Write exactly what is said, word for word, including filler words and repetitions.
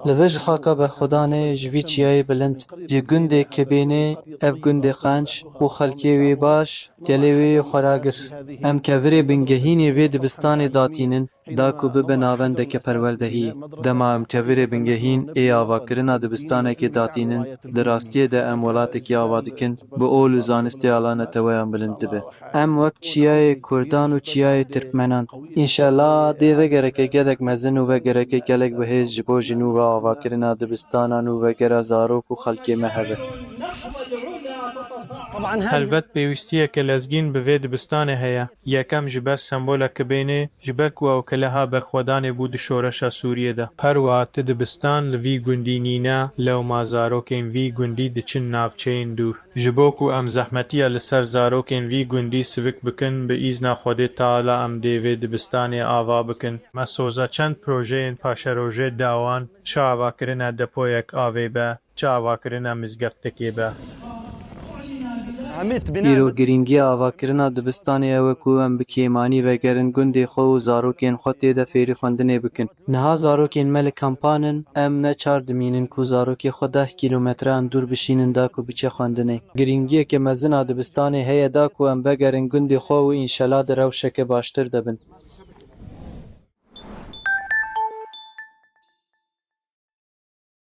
Li vê ji xaka berxwedanê ji vî çiyayê bilind, ji gundê Kibênê, ev gundê qenc û xelkê wê baş, gelê wê yê xweragir. Em kevirê bingehîn yê vê dibistanê datînin, da ku bibe navendeke perwerdehiyê. Dema em kevirê bingehîn ê avakirina dibistanekê datînin, di rastiyê de em welatekî ava dikin, bi ol û zanistê ala neteweyan bilind dibe. Em wek çiyayê Kurdan û çiyayê Tirkmenan. Înşela dê vegereke gelek mezin û vegereke gelek bihêz ji bo jin û ve avakirina dibistanan û vegera zarok û xelkê me hebe. Helbet pêwîstiyeke lezgîn bi vê dibistanê heye. Yekem ji ber sembola Kibênê, ji ber ku ew keleha berxwedanê bû di şoreşa Sûriyê de. Her wiha ti dibistan li vî gundî nîne, lewma zarokên vî gundî diçin navçeyên dûr. Ji bo ku em zehmetiya li ser zarokên vî gundî sivik bikin, bi îzna Xwedê Teala em dê vê dibistanê ava bikin. Me soza çend projeyên paşerojê da wan, çi avakirina depoyek avê be, çi avakirina mizgeftekê be. Îro girîngiya avakirina dibistanê ew e ku em bi kêmanî vegerin gundê xwe û zarokên xwe tê de fêrî xwendinê bikin. Niha zarokên me li kampan in, em ne çar dimînin ku zarokê xwe deh kîlometreyan dûr bişînin da ku biçe xwendinê. Girîngiyeke mezin a dibistanê heye da ku em vegerin gundê xwe û înşela di rewşeke baştir de bin.